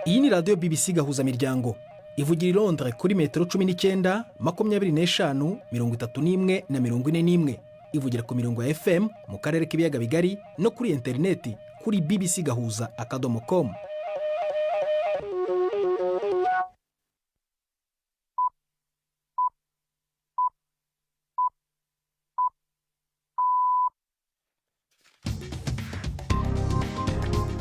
Iyi ni radiyo BBC Gahuzamiryango, ivugira i Londres kuri metero 19, 25, 31 na 41. Ivugira ku mirongo ya FM mu karere k'Ibiyaga Bigari no kuri interineti kuri bbcgahuza.com.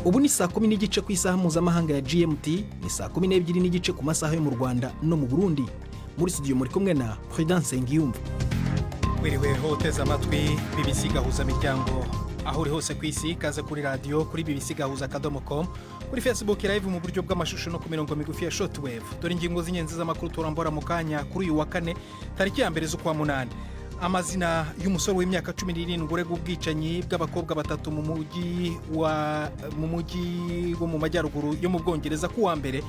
Ubu ni saa 10:30 ku isaha mpuzamahanga ya GMT, ni saa 12:30 ku masaha yo mu Rwanda no mu Burundi. Muri studio muri kumwe na Prudence Nsengiyumva. Wiriweho uteze amatwi BBC Gahuza Miryango aho uri hose ku isi. Kaze kuri radiyo, kuri bbcgahuza.com, kuri Facebook Live mu buryo bw'amashusho no ku mirongo migufi ya shortwave. Dore ingingo z'ingenzi z'amakuru turambora mu kanya kuri uyu wa kane, tariki ya 1 z'ukwa munani. Amazina y'umusore w'imyaka 17 uregwa ubwicanyi bw'abakobwa batatu mu mujyi wo mu majyaruguru yo mu Bwongereza ku wa mbere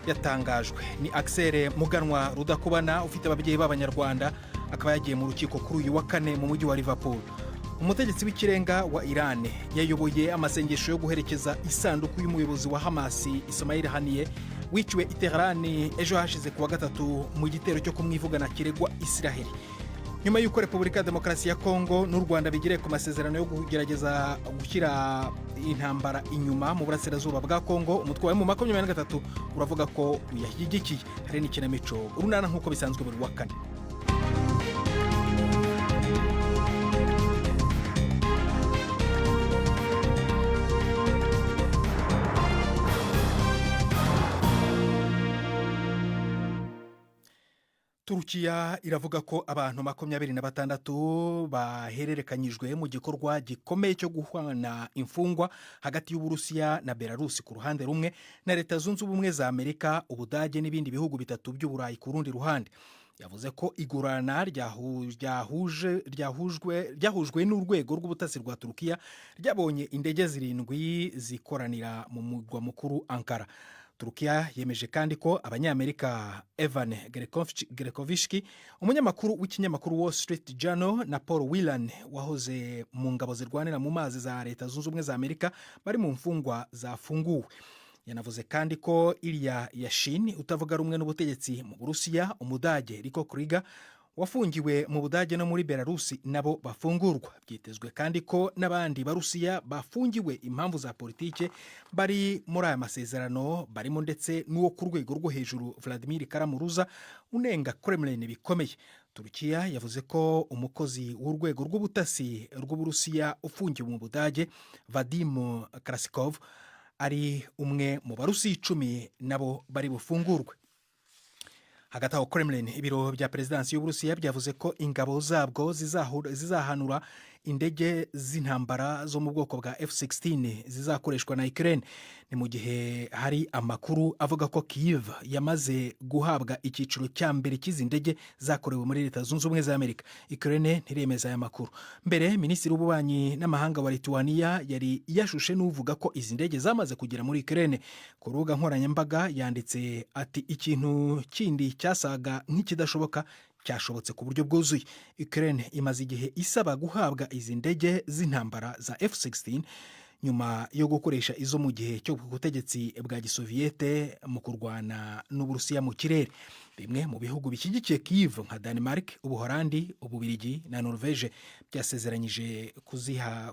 yatangajwe. Ni Axel Muganwa Rudakubana, ufite ababyeyi b'Abanyarwanda, akaba yagiye mu rukiko kuri uyu wa kane mu mujyi wa Liverpool. Umutegetsi w'ikirenga wa Iran yayoboye amasengesho yo guherekeza isanduku y'umuyobozi wa Hamasi Ismail Haniyeh, wiciwe i Teheran ejo hashize ku wa gatatu mu gitero cyo kumwivugana kiregwa Israheli. Nyuma y'uko Repubulika ya Demokarasi ya Kongo n'u Rwanda bigiriye ku masezerano yo kugerageza gushyira intambara inyuma mu burasirazuba bwa Kongo, umutwe wa M23 uravuga ko uyashyigikiye. Hari n'ikinamico Urunana nk'uko bisanzwe buri wa kane. Turukiya iravuga ko abantu 26 bahererekanyijwe mu gikorwa gikomeye cyo guhana imfungwa hagati y'Uburusiya na Belarusi ku ruhande rumwe, na Leta Zunze Ubumwe za Amerika, Ubudage n'ibindi bihugu bitatu by'Uburayi ku rundi ruhande. Yavuze ko igurana ryahujwe n'urwego rw'ubutasi rwa Turukiya ryabonye indege zirindwi zikoranira mu murwa mukuru Ankara. Turukiya yemeje kandi ko Abanyamerika Evan Gershkovich, umunyamakuru w'ikinyamakuru Wall Street Journal, na Paul Whelan wahoze mu ngabo zirwanira mu mazi za Leta Zunze Ubumwe za Amerika bari mu mfungwa zafunguwe. Yanavuze kandi ko Ilya Yashin utavuga rumwe n'ubutegetsi mu Burusiya, Umudage Rico Krieger wafungiwe mu Budage no muri Belarusi nabo bafungurwa. Byitezwe kandi ko n'abandi Barusiya bafungiwe impamvu za politike bari muri aya masezerano, barimo ndetse n'uwo ku rwego rwo hejuru Vladimir Kara-Murza unenga Kremlin bikomeye. Turukiya yavuze ko umukozi w'urwego rw'ubutasi rw'Uburusiya ufungiwe mu Budage, Vadim Krasikov, ari umwe mu Barusiya 10 nabo bari bufungurwe. Hagati aho, Kremlin, ibiro bya perezidansi y'Uburusiya, byavuze ko ingabo zabwo zizahanura indege z'intambara zo mu bwoko bwa F-16 zizakoreshwa na Ukraine. Ni mu gihe hari amakuru avuga ko Kyiv yamaze guhabwa icyiciro cya mbere cy'izi ndege zakorewe muri Leta Zunze Ubumwe za Amerika. Ukraine ntiremeza aya makuru. Mbere, minisitiri w'ububanyi n'amahanga wa Lituania yari yashushe n'uvuga ko izi ndege zamaze kugera muri Ukraine. Ku rubuga nkoranyambaga yanditse ati: "Ikintu kindi cyasaga nk'ikidashoboka cyashobotse ku buryo bwuzuye." Ukraine imaze igihe isaba guhabwa izi ndege z'intambara za F-16 nyuma yo gukoresha izo mu gihe cyo ku butegetsi bwa Gisoviyete mu kurwana n'Uburusiya mu kirere. Bimwe mu bihugu bishyigikiye Kyiv nka Denmark, Ubuholandi, Ububirigi na Norvege byasezeranyije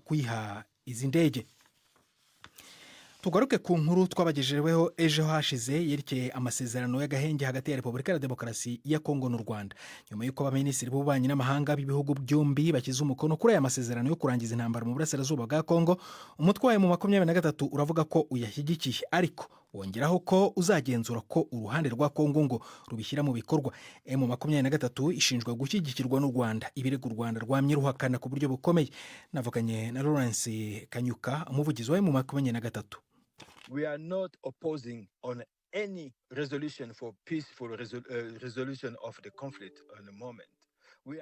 kuyiha izi ndege. Tugaruke ku nkuru twabagejejeho ejo hashize yerekeye amasezerano y'agahenge hagati ya Repubulika ya Demokarasi ya Kongo n'u Rwanda. Nyuma y'uko abaminisitiri b'ububanyi n'amahanga b'ibihugu byombi bashyize umukono kuri aya masezerano yo kurangiza intambara mu burasirazuba bwa Kongo, umutwe wayo M23 uravuga ko uyashyigikiye, ariko wongeraho ko uzagenzura ko uruhande rwa Kongo ngo rubishyira mu bikorwa. M23 ishinjwa gushyigikirwa n'u Rwanda, ibirego u Rwanda rwamye ruhakana ku buryo bukomeye. Navuganye na Lawrence Kanyuka, umuvugizi wa M23. We are not opposing on any resolution for peaceful resolution of the conflict on the moment.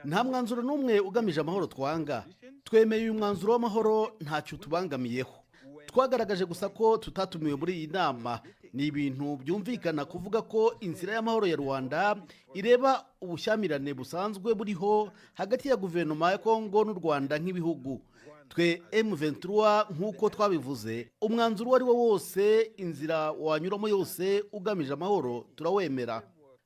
Nta mwanzuro n'umwe ugamije amahoro twanga. Twemeye uyu mwanzuro w'amahoro, ntacyo tubangamiyeho. Twagaragaje gusa ko tutatumiwe muri iyi nama. Ni ibintu byumvikana kuvuga ko inzira y'amahoro ya Rwanda ireba ubushyamirane busanzwe buriho hagati ya guverinoma ya Kongo n'u Rwanda nk'ibihugu. Twe M23, nk'uko twabivuze, umwanzuro uwo ari wo wose, inzira wanyuramo yose ugamije amahoro, turawemera.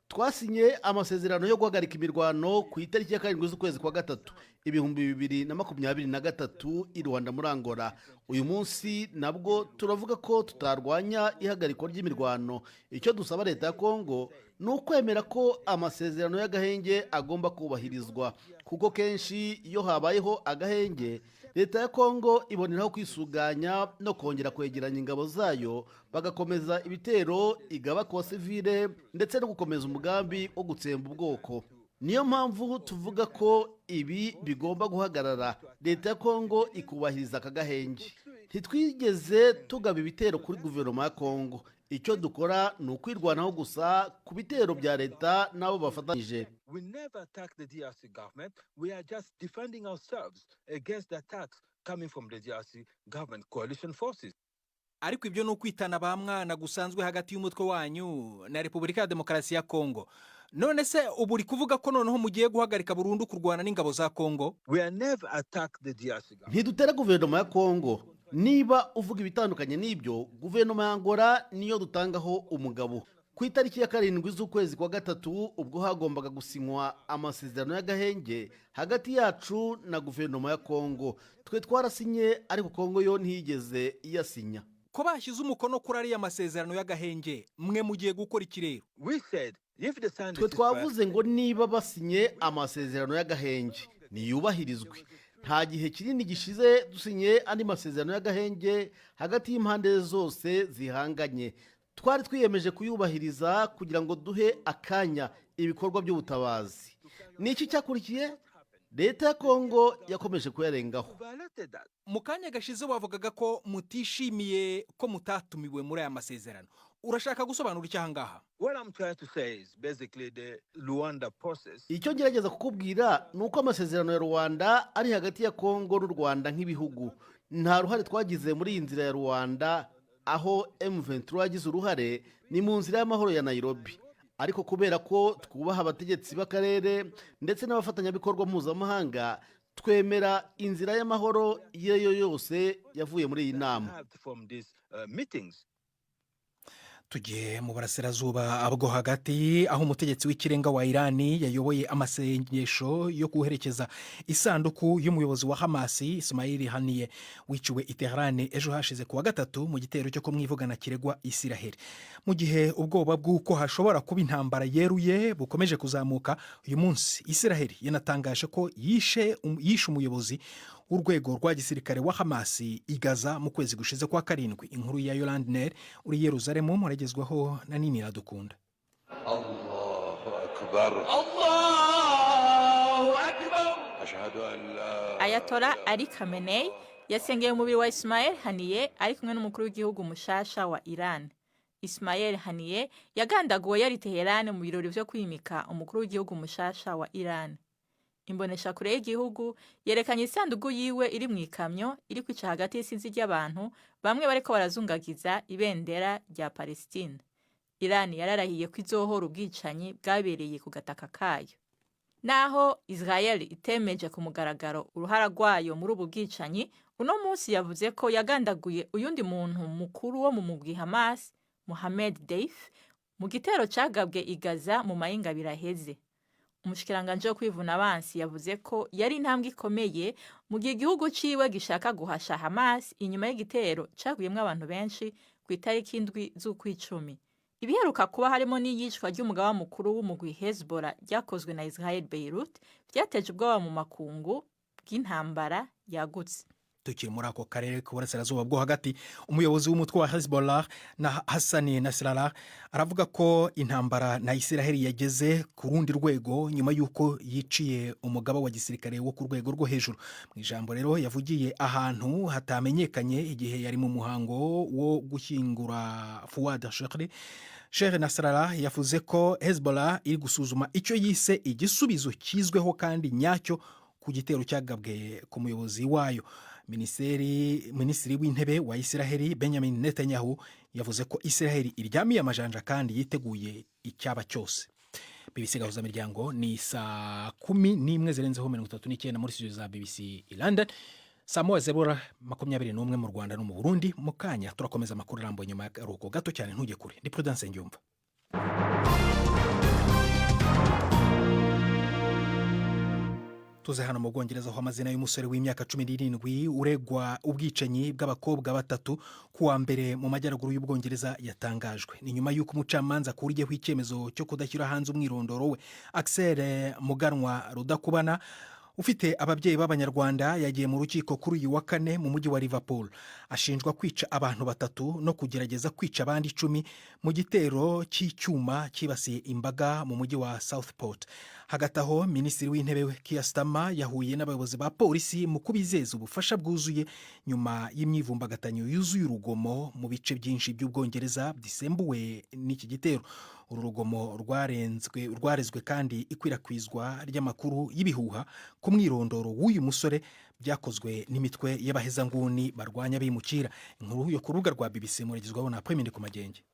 Twasinye amasezerano yo guhagarika imirwano ku itariki ya 7 z'ukwezi kwa gatatu 2023 i Luanda muri Angola. Uyu munsi nabwo turavuga ko tutarwanya ihagarikwa ry'imirwano. Icyo dusaba Leta ya Kongo ni ukwemera ko amasezerano y'agahenge agomba kubahirizwa, kuko kenshi iyo habayeho agahenge, Leta ya Kongo iboneraho kwisuganya no kongera kwegeranya ingabo zayo, bagakomeza ibitero igaba ku basivile, ndetse no gukomeza umugambi wo gutsemba ubwoko. Niyo mpamvu tuvuga ko ibi bigomba guhagarara, Leta ya Kongo ikubahiriza aka gahenge. Ntitwigeze tugaba ibitero kuri guverinoma ya Kongo. Icyo dukora ni ukwirwanaho gusa ku bitero bya leta n'abo bafatanyije. We never attack the DRC government. We are just defending ourselves against the attacks coming from the DRC government coalition forces. Ariko ibyo ni ukwitana ba mwana gusanzwe hagati y'umutwe wanyu na Repubulika ya Demokarasi ya Kongo. None se ubu uri kuvuga ko noneho mugiye guhagarika burundu kurwana n'ingabo za Kongo? We are never attack the DRC government. Ntidutera guverinoma ya Kongo. Niba uvuga ibitandukanye n'ibyo, guverinoma ya Angola niyo dutangaho umugabo. Ku itariki ya 7 z'ukwezi kwa gatatu, ubwo hagombaga gusinywa amasezerano y'agahenge hagati yacu na guverinoma ya Kongo, twe twarasinye, ariko Kongo yo ntiyigeze iyasinya. Ko bashyize umukono kuri ariya masezerano y'agahenge, mwe mugiye gukora iki rero? We said if they sign the Twe ceasefire, twavuze ngo niba basinye amasezerano y'agahenge, niyubahirizwe. Nta gihe kinini gishize dusinye andi masezerano y'agahenge hagati y'impande zose zihanganye. Twari twiyemeje kuyubahiriza kugira ngo duhe akanya ibikorwa by'ubutabazi. Ni iki cyakurikiye? Leta ya Kongo yakomeje kuyarengaho. Violated that. Mu kanya gashize wavugaga ko mutishimiye ko mutatumiwe muri aya masezerano. Urashaka gusobanura icyo aha ngaha? What I'm trying to say is basically the Luanda process Icyo ngerageza kukubwira ni uko amasezerano ya Luanda ari hagati ya Kongo n'u Rwanda nk'ibihugu. Nta ruhare twagize muri iyi nzira ya Luanda. Aho M23 yagize uruhare ni mu nzira y'amahoro ya Nairobi, ariko kubera ko twubaha abategetsi b'akarere ndetse n'abafatanyabikorwa mpuzamahanga, twemera inzira y'amahoro iyo ari yo yose yavuye muri iyi nama. Have from these meetings. Tugiye mu Burasirazuba bwo Hagati, aho umutegetsi w'ikirenga wa Irani yayoboye amasengesho yo guherekeza isanduku y'umuyobozi wa Hamasi Ismail Haniye, wiciwe i Teherani ejo hashize ku wa gatatu mu gitero cyo kumwivugana kiregwa Isiraheli. Mu gihe ubwoba bw'uko hashobora kuba intambara yeruye bukomeje kuzamuka, uyu munsi Isiraheli yanatangaje ko yishe umuyobozi w'urwego rwa gisirikare wa Hamasi i Gaza mu kwezi gushize kwa karindwi. Inkuru ya Yolande Ner uri Yeruzalemu muragezwaho na Nini Iradukunda. الله أكبر. الله أكبر. أشهد أن لا Ayatollah Ali Khamenei yasengeye umubiri wa Ismail Haniyeh ari kumwe n'umukuru w'igihugu mushasha wa Iran. Ismail Haniyeh yagandaguwe yari Teheran mu birori vyo kwimika umukuru w'igihugu mushasha wa Iran. Imboneshakure y'igihugu yerekanye isandugu yiwe iri mu ikamyo iri kwica hagati y'isinzi ry'abantu, bamwe bariko barazungagiza ibendera rya Palestine. Iran yararahiye ko izohora ubwicanyi bwabereye ku gataka kayo. Naho Israel itemeje ku mugaragaro uruhara rwayo muri ubu bwicanyi, uno munsi yavuze ko yagandaguye uyundi muntu mukuru wo mu mugwi Hamas, Mohammed Deif, mu gitero cagabwe i Gaza mu mayinga abiri aheze. Umushikiranganji wo kwivuna abansi yavuze ko yari intambwe ikomeye mu gihe igihugu ciwe gishaka guhasha Hamas inyuma y'igitero caguyemwo abantu benshi ku itariki 7 z'ukwicumi. Ibiheruka kuba, harimo n'iyicwa ry'umugaba mukuru w'umugwi Hezbollah ryakozwe na Israel Beirut, vyateje ubwoba mu makungu bw'intambara yagutse. Tukiri muri ako karere k'Uburasirazuba bwo Hagati, umuyobozi w'umutwe wa Hezbollah na Hassan Nasrallah aravuga ko intambara na Isiraheli yageze ku rundi rwego nyuma y'uko yiciye umugaba wa gisirikare wo ku rwego rwo hejuru. Mu ijambo rero yavugiye ahantu hatamenyekanye igihe yari mu muhango wo gushyingura Fuad Shukri, Sheikh Nasrallah yavuze ko Hezbollah iri gusuzuma icyo yise igisubizo kizweho kandi nyacyo ku gitero cyagabwe ku muyobozi wayo. Minisitiri w'Intebe wa Isiraheli Benjamin Netanyahu yavuze ko Isiraheli iryamiye amajanja kandi yiteguye icyaba cyose. BBC Gahuzamiryango, ni saa 11 zirenzeho 39 muri studio za BBC i London. Saa moya zebura 21 mu Rwanda no mu Burundi. Mu kanya turakomeza amakuru arambuye nyuma y'akaruhuko gato cyane. Ntujye kure, ni Prudence Ngyumva. Tuze hano mu Bwongereza, aho amazina y'umusore w'imyaka 17 uregwa ubwicanyi bw'abakobwa batatu ku wa mbere mu majyaruguru y'Ubwongereza yatangajwe. Ni nyuma y'uko umucamanza akuriyeho icyemezo cyo kudashyira hanze umwirondoro we. Axel Muganwa Rudakubana, ufite ababyeyi b'Abanyarwanda, yagiye mu rukiko kuri uyu wa kane mu mujyi wa Liverpool. Ashinjwa kwica abantu batatu no kugerageza kwica abandi 10 mu gitero cy'icyuma cyibasiye imbaga mu mujyi wa Southport. Hagati aho, Minisitiri w'Intebe we Keir Starmer yahuye n'abayobozi ba polisi mu kubizeza ubufasha bwuzuye nyuma y'imyivumbagatanyo yuzuye urugomo mu bice byinshi by'Ubwongereza bisembuwe n'iki gitero. Uru rugomo rwarezwe kandi ikwirakwizwa ry'amakuru y'ibihuha ku mwirondoro w'uyu musore byakozwe n'imitwe y'abahezanguni barwanya abimukira. Inkuru yo ku rubuga rwa BBC muragezwaho na Premine ku Magenge.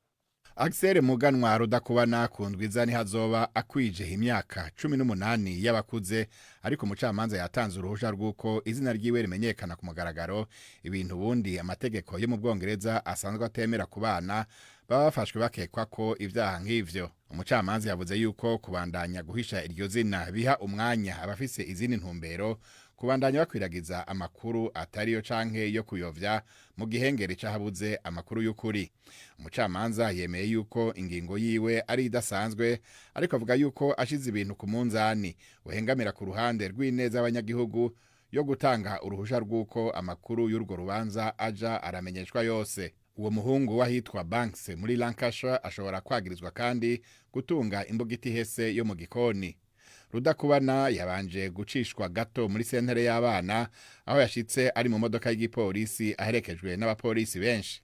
Axel Muganwa Rudakubana ku ndwiza ntihazoba akwije imyaka 18 y'abakuze, ariko umucamanza yatanze uruhusha rw'uko izina ryiwe rimenyekana ku mugaragaro, ibintu ubundi amategeko yo mu Bwongereza asanzwe atemera ku bana baba bafashwe bakekwa ko ibyaha nk'ivyo. Umucamanza yavuze yuko kubandanya guhisha iryo zina biha umwanya abafise izindi ntumbero kubandanya bakwiragiza amakuru atariyo canke yo kuyovya mu gihengeri c'ahabuze amakuru y'ukuri. Umucamanza yemeye yuko ingingo yiwe ari idasanzwe, ariko avuga yuko ashize ibintu ku munzani uhengamira ku ruhande rw'ineza y'abanyagihugu yo gutanga uruhusha rw'uko amakuru y'urwo rubanza aja aramenyeshwa yose. Uwo muhungu w'ahitwa Banks muri Lancashire ashobora kwagirizwa kandi gutunga imbugita ihese yo mu gikoni. Rudakubana yabanje gucishwa gato muri sentere y'abana, aho yashitse ari mu modoka y'igipolisi aherekejwe n'abapolisi benshi.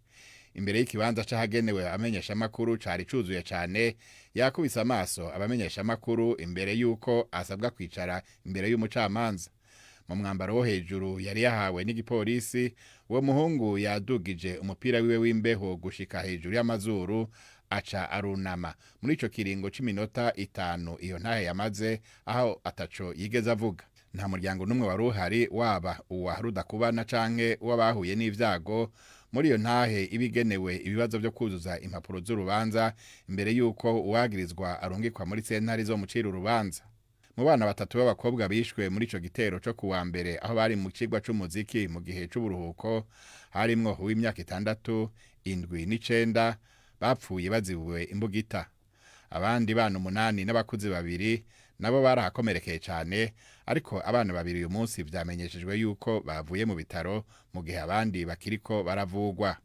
Imbere y'ikibanza c'ahagenewe abamenyeshamakuru cari cuzuye cane, yakubise amaso abamenyeshamakuru imbere y'uko asabwa kwicara imbere y'umucamanza. Mu mwambaro wo hejuru yari yahawe n'igipolisi, uwo muhungu yadugije umupira wiwe w'imbeho gushika hejuru y'amazuru, aca arunama. Muri ico kiringo c'iminota 5 iyo ntahe yamaze aho ataco yigeze avuga. Nta muryango n'umwe wari uhari, waba uwa Rudakubana canke uw'abahuye n'ivyago muri iyo ntahe ibigenewe ibibazo vyo kuzuza impapuro z'urubanza imbere y'uko uwagirizwa arungikwa muri sentare zo mucira urubanza. Mu bana batatu b'abakobwa bishwe muri ico gitero co kuwa mbere aho bari mu cigwa c'umuziki mu gihe c'uburuhuko, harimwo uw'imyaka 6, 7 n'icenda bapfuye bazibuwe imbugita. Abandi bana 8 n'abakuze 2 nabo barahakomerekeye cane, ariko abana 2 uyu munsi vyamenyeshejwe yuko bavuye mu bitaro mu gihe abandi bakiriko baravugwa.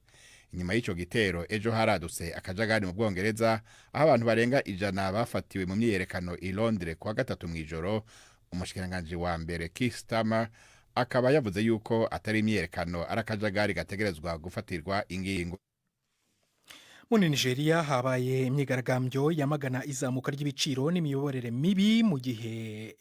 Inyuma y'ico gitero ejo haradutse akajagari mu Bwongereza, aho abantu barenga 100 bafatiwe mu myiyerekano i Londres kuwa gatatu mw'ijoro. Umushikiranganji wa mbere Keir Starmer akaba yavuze yuko atari imyiyerekano, ari akajagari gategerezwa gufatirwa ingingo. Muri Nigeria habaye imyigaragambyo yamagana izamuka ry'ibiciro n'imiyoborere mibi mu gihe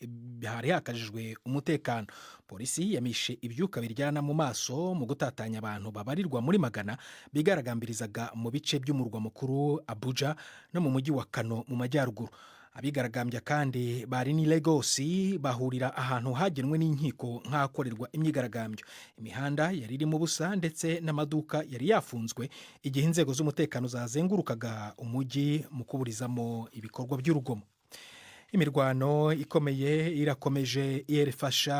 hari hakajijwe umutekano. Polisi yamishe ibyuka biryana mu maso mu gutatanya abantu babarirwa muri magana bigaragambirizaga mu bice by'umurwa mukuru Abuja no mu mujyi wa Kano mu majyaruguru. Abigaragambya kandi bari ni Lagos bahurira ahantu hagenwe n'inkiko nk'ahakorerwa imyigaragambyo. Imihanda yari irimo ubusa ndetse n'amaduka yari yafunzwe igihe inzego z'umutekano zazengurukaga umujyi mu kuburizamo ibikorwa by'urugomo. Imirwano ikomeye irakomeje irefasha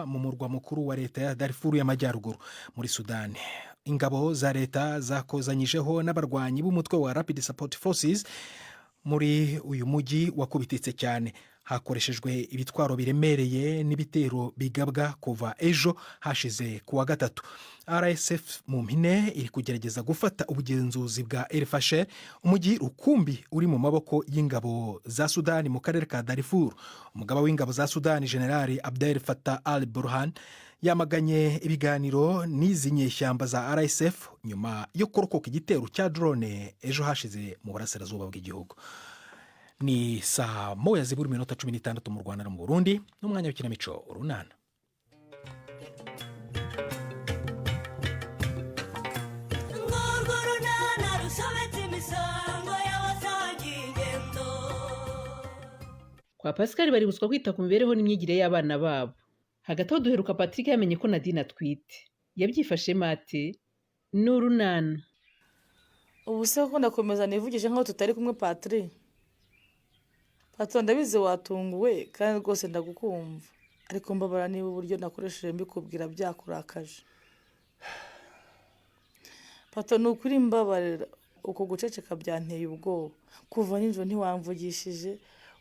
mu murwa mukuru wa leta ya Darfur y'Amajyaruguru muri Sudani. Ingabo za leta zakozanyijeho n'abarwanyi b'umutwe wa Rapid Support Forces muri uyu mujyi wakubititse cyane. Hakoreshejwe ibitwaro biremereye n'ibitero bigabwa kuva ejo hashize kuwa gatatu. RSF mu mpine iri kugerageza gufata ubugenzuzi bwa El Fasher, umujyi rukumbi uri mu maboko y'ingabo za Sudani mu karere ka Darfur. Umugaba w'ingabo za Sudani, General Abdel Fattah al Burhan, yamaganye ibiganiro n'izi nyeshyamba za RSF nyuma yo kurokoka igitero cya drone ejo hashize mu burasirazuba bw'igihugu. Ni saa moya zibura iminota 16 mu Rwanda no mu Burundi, n'umwanya w'ikinamico Urunana. Ngurwo runana rusobetse imisango y'abasangiye ingendo. Kwa Pascal baributswa kwita ku mibereho n'imyigire y'abana babo. Hagati aho duheruka Patrick yamenye ko Nadine atwite. Yabyifashemo ate? Ni urunana. Ubu se ko ndakomeza nivugije nkaho tutari kumwe, Patiri? Patiri, ndabizi watunguwe kandi rwose ndagukumva, ariko mbabara niba uburyo nakoresheje mbikubwira byakurakaje. Pato, ni ukuri mbabarira, uko guceceka byanteye ubwoba. Kuva nijoro ntiwamvugishije,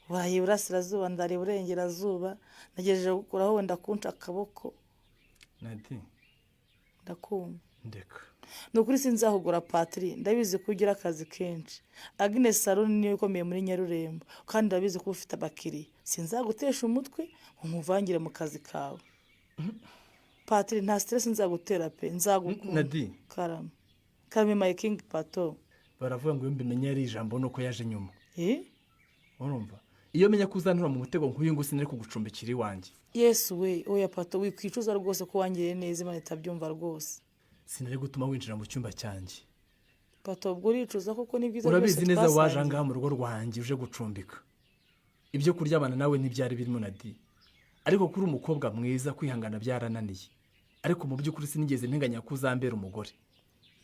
waraye iburasirazuba ndara iburengerazuba, nagejeje gukuraho wenda kunca akaboko. Nadi. Ndakumva. Ndeka. Ni ukuri sinzahugura, Patiri, ndabizi ko ugira akazi kenshi. Agnes Salon niyo ikomeye muri Nyarurembo, kandi ndabizi ko ufite abakiriya. Sinzagutesha umutwe ngo nkuvangire mu kazi kawe, Patiri. Nta stress nzagutera pe, nzagukunda. Nadi. Karame, karame, my king, Pato. Baravuga ngo iyo mbimenye ari ijambo nuko yaje nyuma. Eh? Urumva, iyo menya ko uzantura mu mutego nk'uyu nguyu, sinari kugucumbikira iwanjye. Yesu we, oya Pato, wikwicuza rwose ko wangiriye neza, Imana itabyumva rwose. Sinari gutuma winjira mu cyumba cyanjye. Pato, ubwo uricuza koko? Ni byiza. Urabizi Rwose neza waje twasangiye. ahangaha mu rugo rwanjye uje gucumbika, ibyo kuryamana nawe ntibyari birimo, Nadi. Ariko kuri umukobwa mwiza, kwihangana byarananiye. Ariko mu by'ukuri sinigeze nteganya ko uzambera umugore.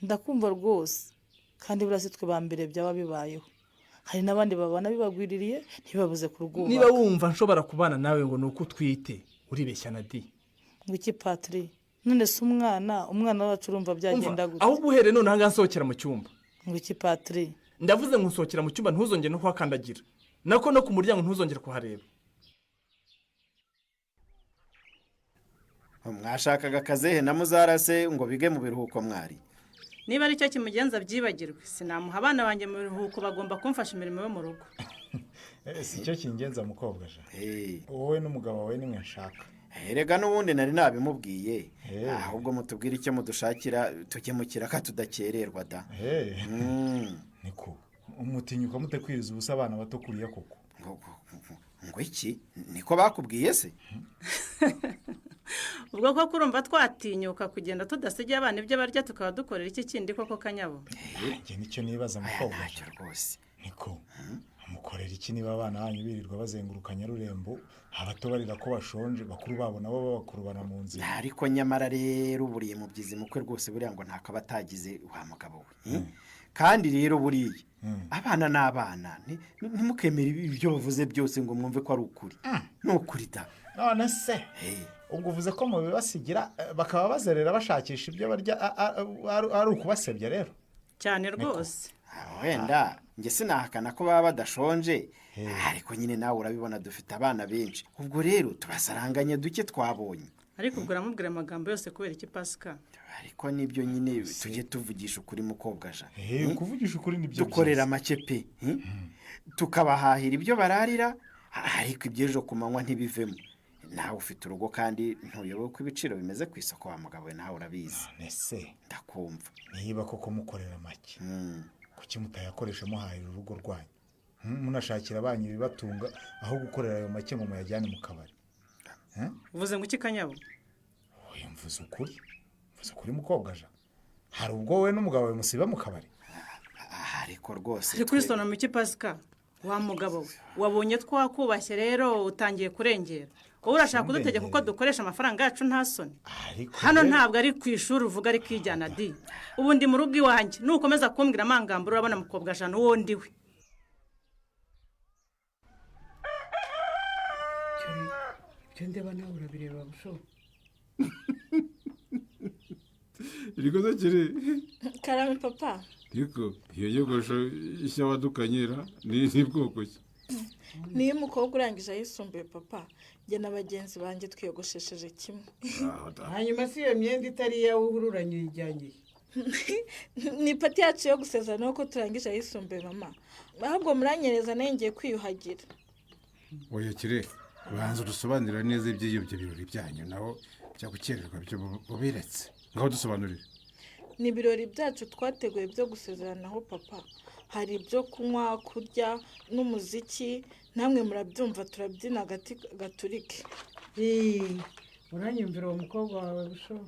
Ndakumva rwose, kandi buriya si twe ba mbere byaba bibayeho, hari n'abandi babana bibagwiririye ntibabuze kurwubaka. Niba wumva nshobora kubana nawe ngo ni uko utwite, uribeshya, Nadi. Ngo iki, Patiri? None se umwana wacu urumva byagenda gute? Ahubwo uhereye none ahangaha nsohokera mu cyumba. Ngo iki, Patiri? Ndavuze ngo nsohokera mu cyumba, ntuzongere no kuhakandagira, nako no ku muryango ntuzongere kuhareba. Mwashakaga akazehe na muzarase ngo bige mu biruhuko mwari? Niba aricyo kimugenza byibagirwe, sinamuha abana banjye mu biruhuko, bagomba kumfasha imirimo yo mu rugo. Si cyo kingenza, mukobwa ja, wowe n'umugabo wawe nimwe nshaka. Erega n'ubundi nari nabimubwiye, ahubwo mutubwire icyo mudushakira tujye mu kiraka tudakererwa da. Niko umutinyuka mute kwiriza ubusa abana bato kuriya koko? Ngo iki? Niko bakubwiye se? Ubwo koko urumva twatinyuka kugenda tudasigiye abana ibyo barya, tukaba dukorera iki kindi koko, Kanyabo? Njye nicyo nibaza, mukobwa ja rwose. Niko mukorera iki niba abana banyu birirwa bazenguruka Nyarurembo, abato barira ko bashonje, bakuru babo nabo babakurubana mu nzira? Ariko nyamara rero buriye mu byizi mukwe rwose, buriya ngo ntakaba atagize wa mugabo we. Kandi rero buriya abana ni abana, ntimukemere ibyo bavuze byose ngo mwumve ko ari ukuri. Ni ukuri da. None se ubwo uvuze ko mubibasigira bakaba bazerera bashakisha ibyo barya, ari ukubasebya rero? Cyane rwose. Wenda njye sinahakana ko baba badashonje, ariko nyine nawe urabibona dufite abana benshi, ubwo rero tubasaranganya duke twabonye. Ariko ubwo uramubwira amagambo yose kubera iki, Pasika? Ariko nibyo nyine, tujye tuvugisha ukuri, mukobwa ja. Kuvugisha ukuri nibyo. Dukorera make pe, tukabahahira ibyo bararira, ariko iby'ejo ku manywa ntibivemo. Nawe ufite urugo kandi ntuyobewe uko ibiciro bimeze ku isoko, wa mugabo we, nawe urabizi. Ese Ndakumva. niba koko mukorera make, kuki mutayakoresha muhahira urugo rwanyu, munashakira abanyu ibibatunga, aho gukorera ayo make ngo muyajyane mu kabari? Uvuze ngo iki, Kanyabo? Oya, mvuze ukuri, mvuze ukuri, mukobwa ja. Hari ubwo wowe n'umugabo wawe musiba mu kabari? Ariko rwose Turi kuri mu iki, Pasika? Wa mugabo we, wabonye twakubashye rero utangiye kurengera. Wowe urashaka kudutegeka uko dukoresha amafaranga yacu, nta soni? Hano ntabwo ari ku ishuri uvuga ari kwijyana di. Ubu ndi mu rugo iwanjye, nukomeza kumbwira amangambure urabona mukobwa jana uwo ndi we. Ibyo ndeba nawe urabireba busho. Irikoze kiri. Karame, papa. Ariko iyo nyogosho ishya wadukanyira ni bwoko ki? Niyo umukobwa urangije ayisumbuye, papa. Njye na bagenzi banjye twiyogoshesheje kimwe. Hanyuma si iyo myenda itari iyawe uhururanye uyijyanye? Ni party yacu yo gusezerana ko turangije ayisumbuye, mama. Ahubwo muranyereza nayo ngiye kwiyuhagira. Oya kire, ubanza udusobanurira neza iby'ibyo birori byanyu, naho bya gukererwa byo bubiretse. Ngaho dusobanurire. Ni ibirori byacu twateguye byo gusezeranaho, papa. Hari ibyo kunywa, kurya n'umuziki, namwe murabyumva, turabyina agati gaturike. Uranyumvira uwo mukobwa wawe busho.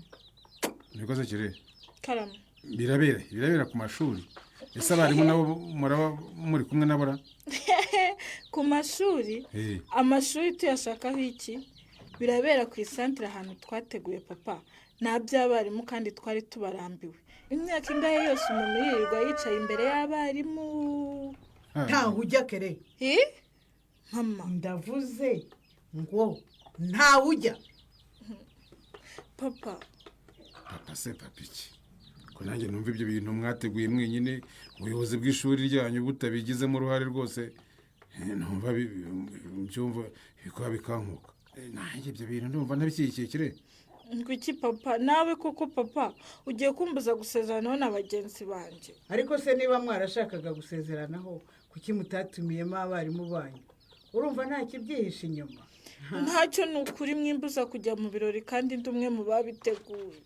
Nikoze kire. Karame. Birabera ku mashuri? Ese abarimu nabo muraba muri kumwe nabo ra? Ku mashuri? Amashuri tuyashakaho iki? Birabera ku isantere ahantu twateguye papa. Nta by'abarimu kandi twari tubarambiwe. Imyaka ingahe yose umuntu yirirwa yicaye imbere y'abarimu. Ntaho ujya kere. Mama. Ndavuze ngo ntawe ujya. Papa. Papa se papa iki? Ko nanjye numva ibyo bintu mwateguye mwenyine, ubuyobozi bw'ishuri ryanyu butabigizemo uruhare rwose, numva mbyumva bikaba bikankuka. Nanjye ibyo bintu ndumva ntabishyigikiye kire. Ngwiki papa, nawe koko papa ugiye kumbuza gusezeranaho na bagenzi banjye. Ariko se niba mwarashakaga gusezeranaho kuki mutatumiyemo abarimu banyu? Urumva nta kibyihishe inyuma. Ntacyo ni ukuri mwimbuza kujya mu birori kandi ndi umwe mu babiteguye.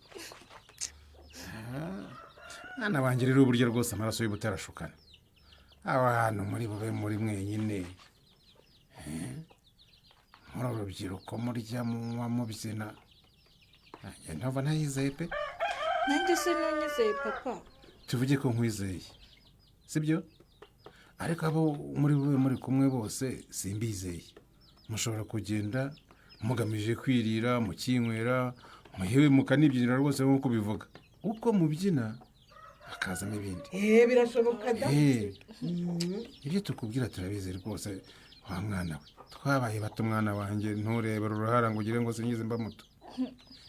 Mwana wanjye rero uburyo rwose amaraso y'ubutarashukana. Abantu muri bube muri mwenyine. Muri urubyiruko murya munywa mubyina. Nanjye ntava ntayizeye pe. Nanjye se ntunyizeye papa. Tuvuge ko nkwizeye. Sibyo? Ariko abo muri bube muri kumwe bose simbizeye. Mushobora kugenda mugamije kwirira, mukinywera, muhewe mukanibyinira rwose nk'uko bivuga. Uko mubyina hakazamo ibindi. Birashoboka da. Ibyo tukubwira turabizi rwose wa mwana we. Twabaye bato mwana wanjye, nturebere uruhara ngo ugire ngo singize mba muto.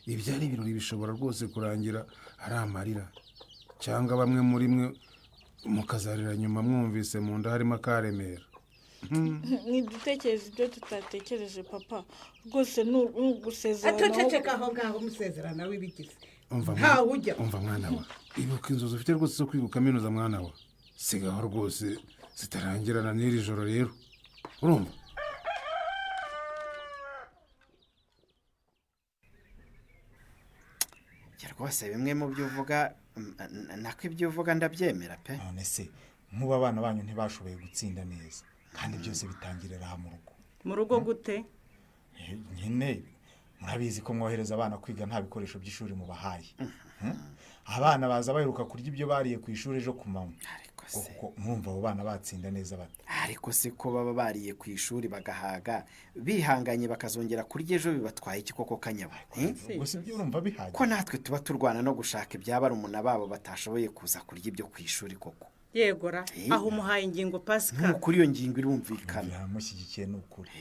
Ibyari ibirori bishobora rwose kurangira ari amarira, cyangwa bamwe muri mwe mukazarira nyuma mwumvise mu nda harimo akaremera. Ntidutekereze ibyo tutatekereje papa, rwose ni ugusezerana. Atoceceka aho ngaho musezerana w'ibigize. Ntawe ujya. Umva mwana wa, ibuka inzozi ufite rwose zo kwiga kaminuza mwana wa. Sigaho rwose zitarangirana n'iri joro rero. Urumva? Rwose bimwe mu byo uvuga nako ibyo uvuga ndabyemera pe. None se nkuba abana banyu ntibashoboye gutsinda neza kandi byose bitangirira aha mu rugo. Mu rugo gute? Nyine murabizi ko mwohereza abana kwiga nta bikoresho by'ishuri mubahaye. Abana baza baheruka kurya ibyo bariye ku ishuri ejo ku manywa. Kuko mwumva abo bana batsinda neza bate? Ariko se ko baba bariye ku ishuri bagahaga bihanganye bakazongera kurya ejo bibatwaye iki koko kanyaba? Gusa ibyo urumva bihagije. Ko natwe tuba turwana no gushaka ibyabarumuna babo batashoboye kuza kurya ibyo ku ishuri koko. Yegora aho umuhaye ingingo Pascal. Kuri iyo ngingo irumvikana. Yamushyigikiye n'ukuri.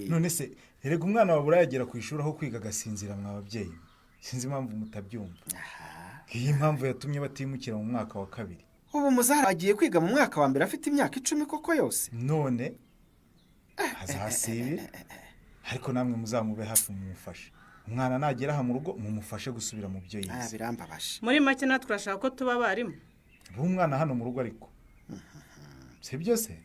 None se erega umwana wawe urayagera ku ishuri aho kwiga agasinzira mwa babyeyi. Sinzi impamvu mutabyumva. Iyi mpamvu yatumye batimukira mu mwaka wa kabiri. Ubu muzara agiye kwiga mu mwaka wa mbere afite imyaka 10 koko yose. None azasibira ariko namwe muzamube hafi mumufashe. Umwana nagera aha mu rugo mumufashe gusubira mu byo yize. Birambabaje. Muri make natwe turashaka ko tuba abarimu. Umwana hano mu rugo ariko. Si byo se?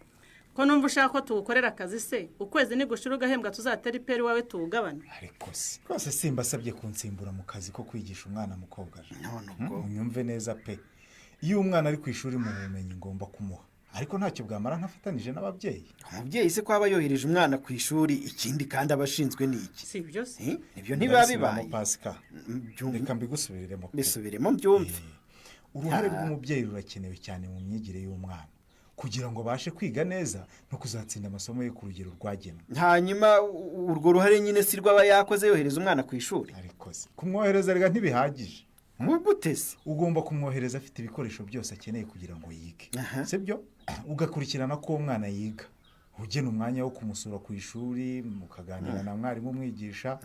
Ko numva ushaka ko tugukorera akazi se, ukwezi nigushira ugahembwa tuzatera iperi wawe tuwugabane. Ariko se rwose simbasabye kunsimbura mu kazi ko kwigisha umwana mukobwa. None ubwo unyumve neza pe. Iyo umwana ari ku ishuri mu bumenyi ngomba kumuha, ariko ntacyo bwamara ntafatanije n'ababyeyi. Umubyeyi se ko aba yohereje umwana ku ishuri, ikindi kandi abashinzwe ni iki? Si byo se? Nibyo ntibiba bibaye. Pascal, reka mbigusubiriremo. Bisubiremo mbyumve. Uruhare rw'umubyeyi rurakenewe cyane mu myigire y'umwana kugira ngo abashe kwiga neza no kuzatsinda amasomo ye ku rugero rwagenwe. Hanyuma urwo ruhare nyine si rw'aba yakoze yohereza umwana ku ishuri. Ariko se kumwohereza rega ntibihagije. Gute se? Ugomba kumwohereza afite ibikoresho byose akeneye kugira ngo yige. Sibyo? Ugakurikirana ko umwana yiga, ugena umwanya wo kumusura ku ishuri, mukaganira na mwarimu umwigisha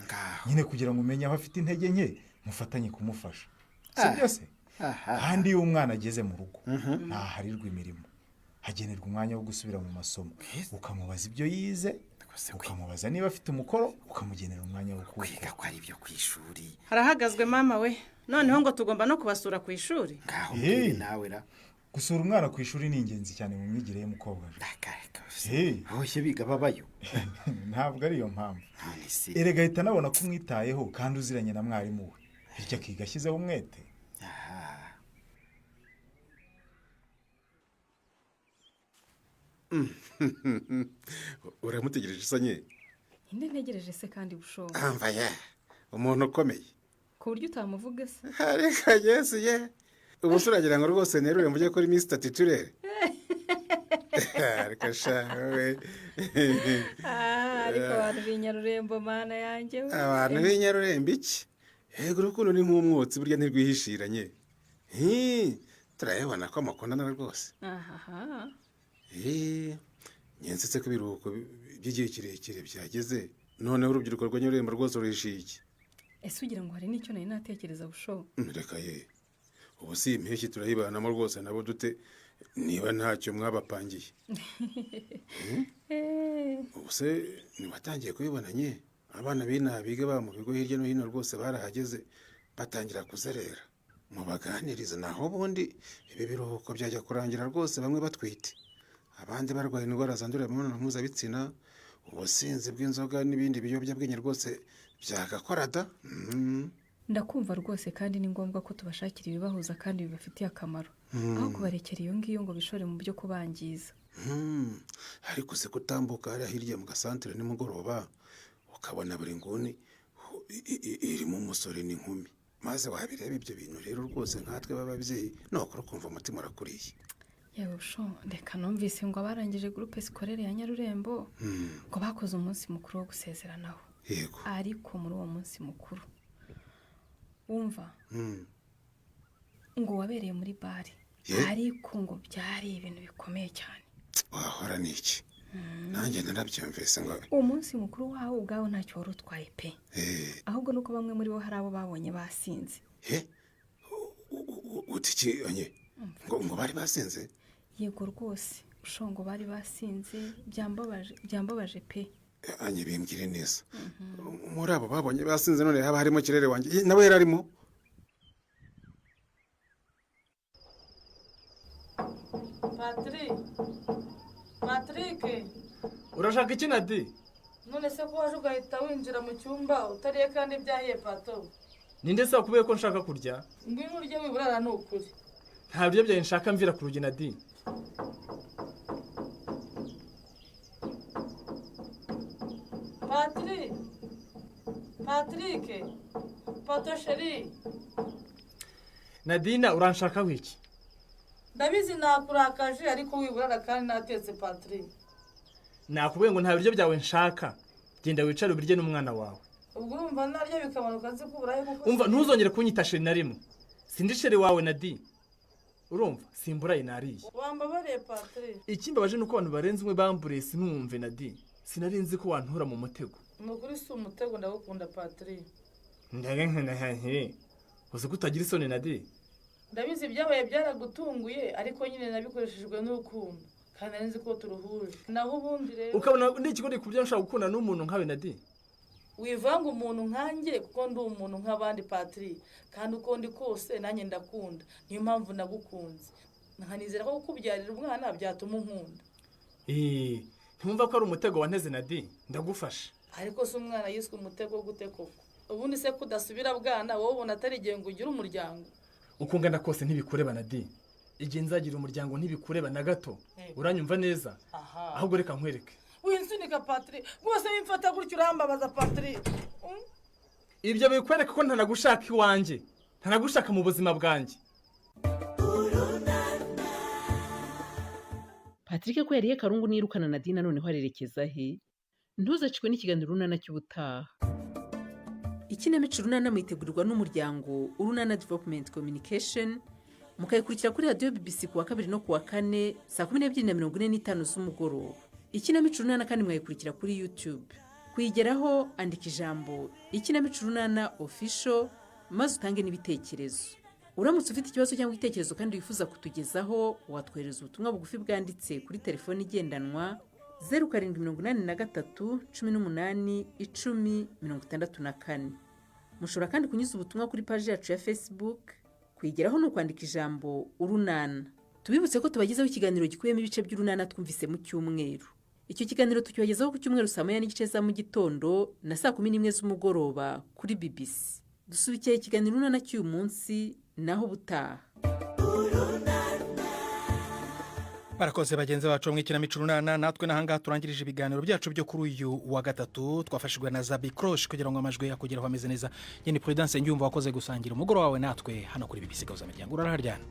nyine kugira ngo umenye aho afite intege nke, mufatanye kumufasha. Sibyo se? Kandi iyo umwana ageze mu rugo ntaharirwa imirimo, hagenerwa umwanya wo gusubira mu masomo, ukamubaza ibyo yize, ukamubaza niba afite umukoro, ukamugenera umwanya wo kwiga ko ari ibyo ku ishuri. Harahagazwe mama we. Noneho ngo tugomba no kubasura ku ishuri. Ngaho mbwire nawe ra. Gusura umwana ku ishuri ni ingenzi cyane mu myigire y'umukobwa. Boshye biga babayo. Ntabwo ari iyo mpamvu. Erega ahita anabona ko umwitayeho kandi uziranye na mwarimu we, bityo akiga ashyizeho umwete. Uramutegereje isanye? Inde ntegereje se kandi bushobo? Amva ye, umuntu ukomeye. Ku buryo utamuvuga se? Ariko Yesu ye. Ubu uragira ngo rwose nerure mujye kuri Mr. Titulaire. Ariko sha we. Ah, ariko abantu b'inyarurembo, mana yanjye we. Abantu b'inyarurembo iki? Yego, urukundo ni nk'umwotsi, burya ntirwihishiranye. Hi, turayabona ko mukundana rwose. Ahaha. Nyensetse ko ibiruhuko by'igihe kirekire byageze, noneho urubyiruko rwa Nyarurembo rwose ruhishiye iki? Ese ugira ngo hari n'icyo nari natekereza, busho? Reka ye, ubu si impeshyi turayibanamo rwose nabo dute niba ntacyo mwabapangiye? Ubu se ntiwatangiye kubibona nye? Abana b'inaha biga baba mu bigo hirya no hino rwose barahageze, batangira kuzerera. Mubaganirize, naho ubundi ibi biruhuko byajya kurangira rwose bamwe batwite, abandi barwaye indwara zandurira mu mibonano mpuzabitsina, ubusinzi bw'inzoga n'ibindi biyobyabwenge rwose byagakora da. Ndakumva rwose, kandi ni ngombwa ko tubashakira ibibahuza kandi bibafitiye akamaro, aho kubarekera iyo ngiyo ngo bishore mu byo kubangiza. Ariko se kutambuka hariya hirya mu gasantere nimugoroba ukabona buri nguni irimo umusore n'inkumi, maze wabireba ibyo bintu rero rwose nkatwe b'ababyeyi nokora ukumva umutima urakuriye. Yewe busho, reka, numvise ngo abarangije groupe scolaire ya Nyarurembo ngo bakoze umunsi mukuru wo gusezeranaho. Ariko muri uwo munsi mukuru, wumva, ngo wabereye muri bare, ariko ngo byari ibintu bikomeye cyane. Wahora ni iki, nanjye narabyumvise ngo uwo munsi mukuru wawe ubwawe ntacyo wari utwaye pe, ahubwo nuko bamwe muri bo hari abo babonye basinze. Uti iki onye? Ngo bari basinze? Yego rwose ushongo, bari basinze, byambabaje, byambabaje pe. Anye, bimbwire neza, muri abo babonye basinze none haba harimo Kirere wanjye? Nawe yari arimo? Patrick, Patrick. Urashaka iki, Nadi? None se ko waje ugahita winjira mu cyumba utariye kandi byahiye, Pato? Ninde se wakubwiye ko nshaka kurya? Ngwino urye, wiburara, ni ukuri. Nta biryo byawe nshaka, mvira ku rugi, Nadi. Patrick, Patrick, Pato chéri. Nadina, uranshaka wiki? Ndabizi nakurakaje, ariko wiburara kandi natetse, Patrick. Nakubwiye ngo nta biryo byawe nshaka, genda wicare ubirye n'umwana wawe. Ubwo urumva naryo bikamanuka nzi ko uburaye kuko. Umva, ntuzongere kunyita chéri na rimwe, sindi chéri wawe, Nadi, urumva? Simburaye, nariye. Wambabariye, Patrick. Ikimbabaje ni uko abantu barenze umwe bamburiye sinumve. Nadi, sinari nzi ko wantura mu mutego. Ni ukuri si umutego, ndagukunda, Patrick. Ndagenkenahehe, uzi ko utagira isoni, Nadi? Ndabizi ibyabaye byaragutunguye, ariko nyine nabikoreshejwe n'urukundo kandi nari nzi ko turuhuje, naho ubundi rero. Ukabona ndi ikigori ku buryo nshobora gukunda n'umuntu nkawe, Nadi? Wivanga umuntu nkanjye, kuko ndi umuntu nk'abandi, Patrick, kandi uko ndi kose nanjye ndakunda. Niyo mpamvu nagukunze, nkanizera ko kukubyarira umwana byatuma unkunda. Eee, ntumva ko ari umutego wanteze, Nadi? Ndagufasha. Ariko se umwana yiswe umutego gute koko? Ubundi se kudasubira bwana, wowe ubona atari igihe ngo ugire umuryango? Uko ungana kose ntibikureba, Nadi. Igihe nzagira umuryango ntibikureba na gato, uranyumva neza? Aha. Ahubwo reka nkwereke. Winsunika, Patrick, rwose wimfata gutyo, urambabaza, Patrick. Ibyo bikwereka ko ntanagushaka iwanjye, ntanagushaka mu buzima bwanjye. Patrick ko yariye karungu nirukana Nadine, noneho arerekeza he? Ntuzacikwe n'ikiganiro Urunana cy'ubutaha. Ikinamico Urunana mwitegurirwa n'umuryango Urunana Development Communication, mukayikurikira kuri radiyo BBC ku wa kabiri no ku wa kane saa 12:45 z'umugoroba. Ikinamico Urunana kandi mwayikurikira kuri YouTube. Kuyigeraho, andika ijambo "Ikinamico Urunana Official" maze utange n'ibitekerezo. Uramutse ufite ikibazo cyangwa igitekerezo kandi wifuza kutugezaho, watwohereza ubutumwa bugufi bwanditse kuri telefoni igendanwa 0783181064. Mushobora kandi kunyuza ubutumwa kuri paji yacu ya Facebook. Kuyigeraho ni ukwandika ijambo "Urunana". Tubibutse ko tubagezaho ikiganiro gikubiyemo ibice by'Urunana twumvise mu cyumweru. Icyo kiganiro tukibagezaho ku cyumweru saa 1:30 za mu gitondo na saa 11 z'umugoroba kuri BBC. Dusubikiye ikiganiro Urunana cy'uyu munsi, naho ubutaha. Barakoze bagenzi bacu mu ikinamico Urunana. Natwe n'ahangaha turangirije ibiganiro byacu byo kuri uyu wa gatatu. Twafashijwe na Zabi Croche kugira ngo amajwi akugeraho ameze neza. Yeni Prudence Ngyumva wakoze gusangira umugoroba wawe natwe hano kuri BBC Gahuza Miryango. Uraharyana.